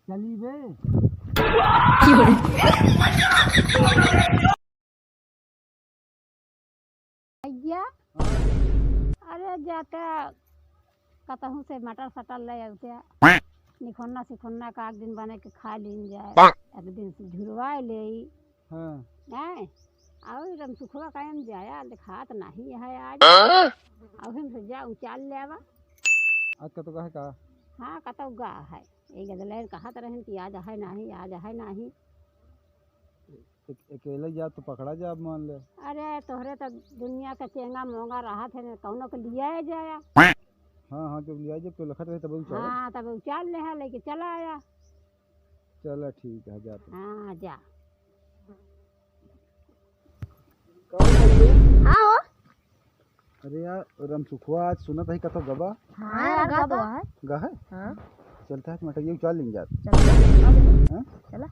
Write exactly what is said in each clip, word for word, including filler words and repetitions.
चली बे। भैया, अरे जाते कतहूँ से मटर सटर ले आते, निखोन्ना सिखोन्ना का एक दिन बने के खा लीन जाए, एक दिन से झुरवाए ले। हाँ। हैं? और रमसुखवा कायम जाया, दिखात नहीं है आज। हाँ? और हम से जा उचाल ले आवा। आज कतौ गा है का? हाँ, कतौ गा है। ये गदलैन कहत रहन कि आज है नहीं, आज है नहीं। एक-, अकेले जा तो पकड़ा जा, अब मान ले। अरे, तोहरे तो दुनिया के चेंगा मोंगा रहत है, कौनो के लिया जाया। हाँ, हाँ, जब लिया जब कोई लखत रहे तब उचाल। हाँ, तब उचाल ले है, लेके चला आया। चला ठीक है, जा तू। हाँ, जा। हाँ हो। अरे यार, रमसुखवा आज सुनत है कतौ गबा। हाँ यार, गा तो है। गा है? हाँ। चलता है, मटरिया उचाल लेन जात। चलता है। हाँ? चला।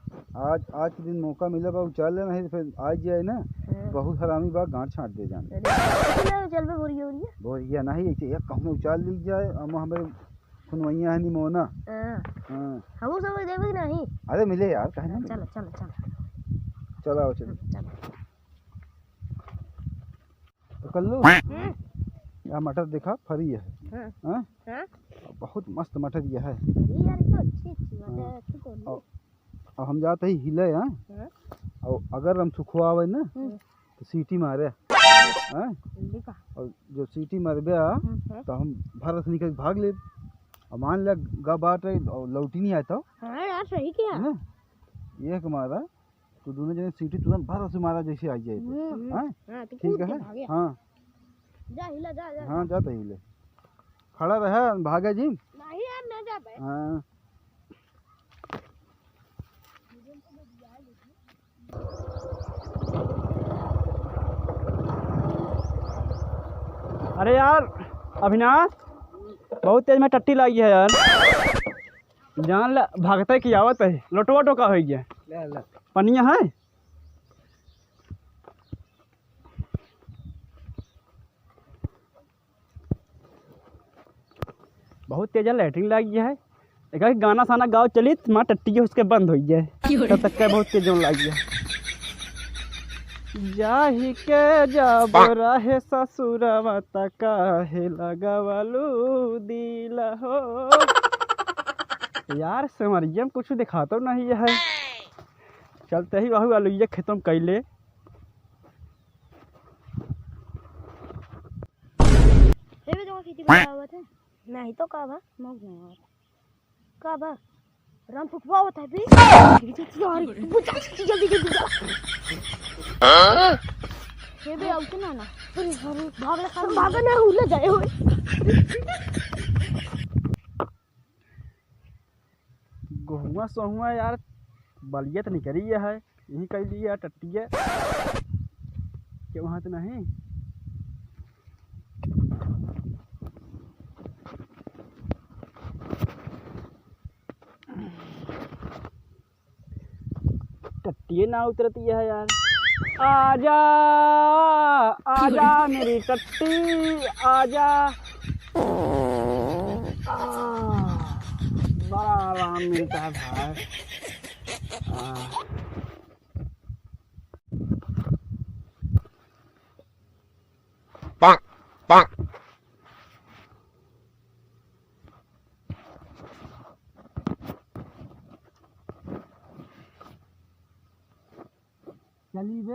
आज, आज के दिन मौका मिला बा, उचाल लेना है, फिर आज जाए ना, हाँ। बहुत हरामी बा, गांड छाट दे जान। अरे, चल बे, बोरिया, बोरिया। बोरिया नहीं, ऐसे यार, कहूँ उचाल ली जाए, हम हमारे खुनवैया है निमोना। हाँ। हाँ। हमहू सब देबे कि नहीं? अरे मिले यार, काहे ना मिले? चलो, चलो, चलो। चलो, आओ, चलो। हम्म, चलो। तो कल्लू, हम्म। या मटर देखा, फरी है। हाँ। हाँ? हाँ। बहुत मस्त मटर यह है। अरे यार, ये तो अच्छी, अच्छी बात है, हाँ। अच्छी कौन और, और हम जाते ही हिले, हाँ? हाँ। और अगर रमसुखवा आवे ना, हम्म। तो सीटी मारे। हाँ? लिखा। और जो सीटी मरबे, हम्म, हाँ। तो हम भर से निकल भाग ले। और मान ले, गा बात है, और लौटी नहीं आए तो? हाँ यार, सही किया। है ना? ये हमारा तो दोनों जने सीटी तुरंत भर से मारा जैसे आई जाए तो। हम्म। हाँ? हाँ, तू ठीक कूद के है? भाग गया। हाँ। जा हिला, जा, जा, हाँ, जा। जा तो हिले। खड़ा रहा, भागा जी। नहीं यार, ना जा बे। हाँ। अरे यार अविनाश, बहुत तेज में टट्टी लागी है यार। जान ले, भागते कि आवत है। लोटवा टोका हो गया। ले, ले। पनिया है? बहुत तेज लैट्रिन लागी है। एक गाना साना गाओ चलित, माँ टट्टी के उसके बंद हो जाए। तब तक का बहुत तेज लागी है। जाही के जब रहे ससुरवा त काहे लगवलू दिल हो। यार, सेमरिया में कुछ दिखातो नहीं है। चलते ही वहू आलू ये खेतों में कैले। हे बे, जगह खेती करावत है। नहीं तो का बा? मौज नहीं आवत। का बा? राम फुफा होता है बे। जल्दी, जल्दी, जल्दी, जल्दी, जल्दी। हाँ? हे बे, आउ के ना ना। अरे, अरे, भाग ले, भाग ले, उले जाए होए। गोहुआ सोहुआ यार, बलिया त निकरी है, यही कह लिया टट्टिया। के वहाँ तो नहीं। टट्टिए ना उतरती है यार। आजा, आजा मेरी टट्टी, आजा। आह, बड़ा आराम मिलता है भाई। आह। चली बे।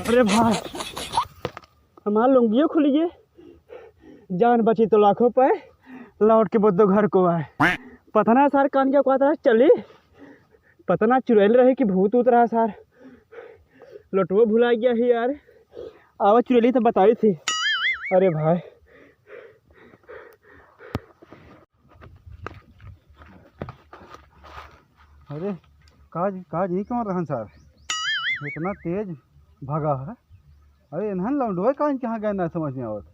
अरे भाई, हमार लुंगियो खुल गए। जान बची तो लाखों पाए, लौट के बुद्धो घर को आए। पता ना सार कान क्या कहता है, चली। पता ना चुड़ैल रहे कि भूत उत रहा सार। लोटवो भुला गया है यार। आवा चुड़ैली तो बताई थी। अरे भाई। अरे, काज, काज ही कौन रहन सार? इतना तेज भगा है। अरे, इन्हन लौंडोए काज कहाँ गए ना समझ में आवत।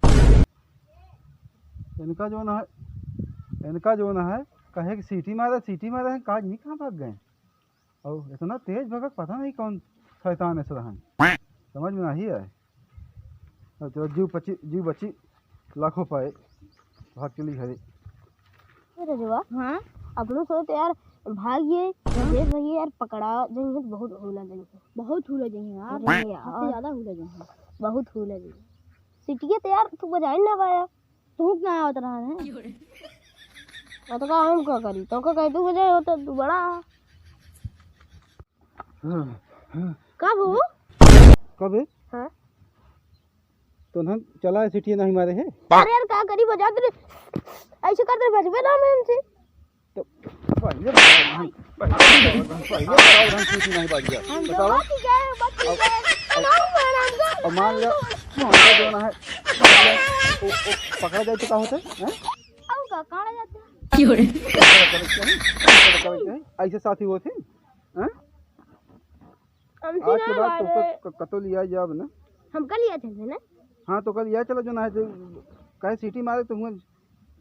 इनका जो ना है, इनका जो ना है, कहे कि सीटी मारे, सीटी मारे हैं, काज नहीं कहाँ भाग गए। और इतना तेज भगत, पता नहीं कौन शैतान ऐसे रहन। समझ में नहीं आए। अब चलो, जीव बची, जीव बची, लाखों पाए, भाग चली घरे। ए रजवा, हाँ? अपनो सोच यार, भाग ये, हाँ? देख भैया यार, पकड़ा जइहैं तो बहुत हुला जइहैं। बहुत हुला जइहैं यार। अरे यार। हद से ज्यादा हुला जइहैं। बहुत हुला जइहैं। सिटिया तो यार, तू बजाई ना पाया। तू ना आवत रहा है। और तो का हम का करी? तो का कही तू बजाए होता, तू बड़ा। हाँ, हाँ। कब हो? कब है? हाँ। तो हम चला है, सिटिया नहीं मारे है। अरे यार, का करी, बजा दे। ऐसे करते बजबे ना में हमसे। तो पहिले बताओ, पहिले बताओ, पहिले बताओ, हम सीटी नहीं बाज गया। हम तो बताओ। बात ही क्या है, बात ही क्या है? अब, अब, ना, ना, ना, ना। अब मान लो, मान लो जो ना है, मान लो, वो, वो पकड़ा जाए तो का होता है, हैं? अब का, काढ़ा जाता है? क्यों रे? पकड़ा जाए, पकड़ा जाए, ऐसे साथी होते हैं, हैं? हमसे आज के ना बाद मारे। तुमको क-, कतो लिया जाब ना। हमका लिया चलते ना? हाँ, तो कल लिया चलो जो ना है, जो काहे सीटी मारे तो हुआ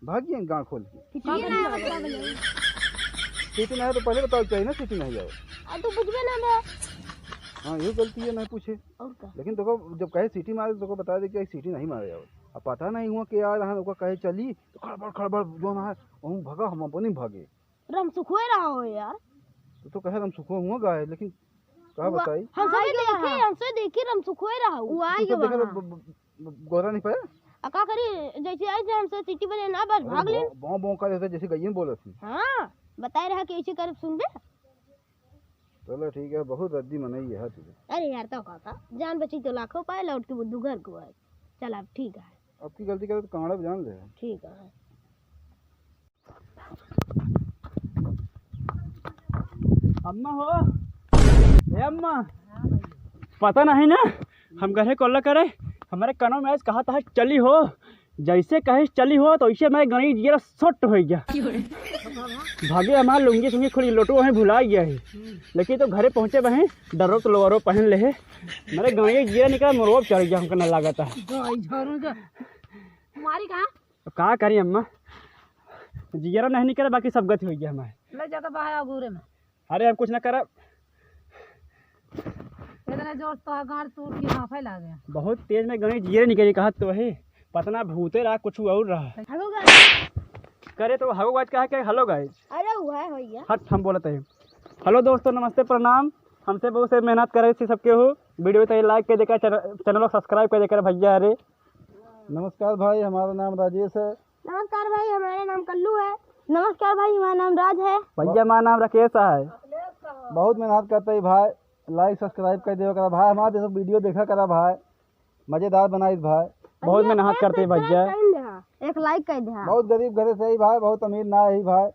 भाग गए गाँव खोल के। सीटी ना है, बता दे। सीटी ना है तो पहले बताओ चाहिए ना, सीटी नहीं आवे। आ, तू पूछबे ना बे। हाँ, ये गलती है, नहीं पूछे। और का? लेकिन देखो, जब कहे सीटी मारे तो बता दे कि सीटी नहीं मारे जाओ। अब पता नहीं हुआ कि यार, हाँ, ओका कहे चली, तो खड़बड़, खड़बड़, जो ना है, वहूँ भागा, हम अपने भागे। रमसुखुए रहा हो यार। तो, तो कहे रमसुखुआ हुआ गा है, लेकिन का हुआ। बताई? हमसे हाँ, भी ये देखे, है। हमसे देखी रमसुखुए रहा हो। वो आ तू गया तो देखे वहाँ। ब-, ब-, ब-, गोरा नहीं पाया? आ का करी, जैसे आई थे हमसे सीटी बजे ना बस अरे भाग ले। बौ-, बौ-, बौ करे थे, जैसे गइयन बोलत थी। हाँ, बताए रहा कि ऐसे करब सुनबे। चलो ठीक है, बहुत रद्दी मनई है तू। अरे यार, तो का, का? जान बची तो लाखों पाए, लौट के बुद्धू घर को आए। चल अब ठीक है। अब की गलती करे तो कांड़ा जान ले। ठीक है। अम्मा हो, ए अम्मा, पता नहीं ना, हम घरे कोल्ला करे, हमारे कनो में आज कहा था चली हो, जैसे कहे चली हो तो ऐसे मैं गणेश जी सोट हो गया। भागे हमार लुंगी सुंगी खुली लोटो वहीं भुला गया है, लेकिन तो घरे पहुँचे बहे डरो तो लोअरो पहन ले है, मेरे गणेश जी निकला मोरवा चढ़ गया हमका न लागत है। गाय झाड़ू का मारी कहाँ? अब का करी अम्मा, जियरा नहीं निकला, बाकी सब गति हो गया हमारे। ले जाके बाहर आओ घूरे में। अरे हम कुछ ना करब। इतने जोर से तो गांड टूट के हाफे लागे। बहुत तेज में गणेश जियरा निकली, कहा तो है, पतना भूते रहा, कुछ और रहा। Hello guys। करे तो hello guys कहा के hello guys। अरे हुआ है भैया। हट, हम बोलत है। Hello दोस्तों, नमस्ते, प्रणाम। हमसे बहुत से मेहनत करे थे सबके हो। Video तो like कर देकर, channel, channel को subscribe कर देकर भैया। अरे नमस्कार भाई, हमारा नाम राजेश है। नमस्कार भाई, हमारा नाम कल्लू है। नमस्कार भाई, हमारा नाम राज है। भैया, हमारा नाम राकेश है। बहुत मेहनत करते हैं भाई, like subscribe कर देवे करा भाई, हमारे सब video देखा करा भाई, मजेदार बनाई भाई। बहुत भैया, मेहनत एक करते हैं भैया। Subscribe कर दे, एक like कर दे। बहुत गरीब घरे से ही भाई, बहुत अमीर ना है भाई,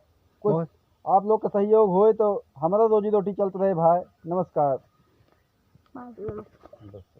कुछ बहुत। आप लोग का सहयोग होए तो हमारा रोजी रोटी चलत रहे भाई। नमस्कार। बस।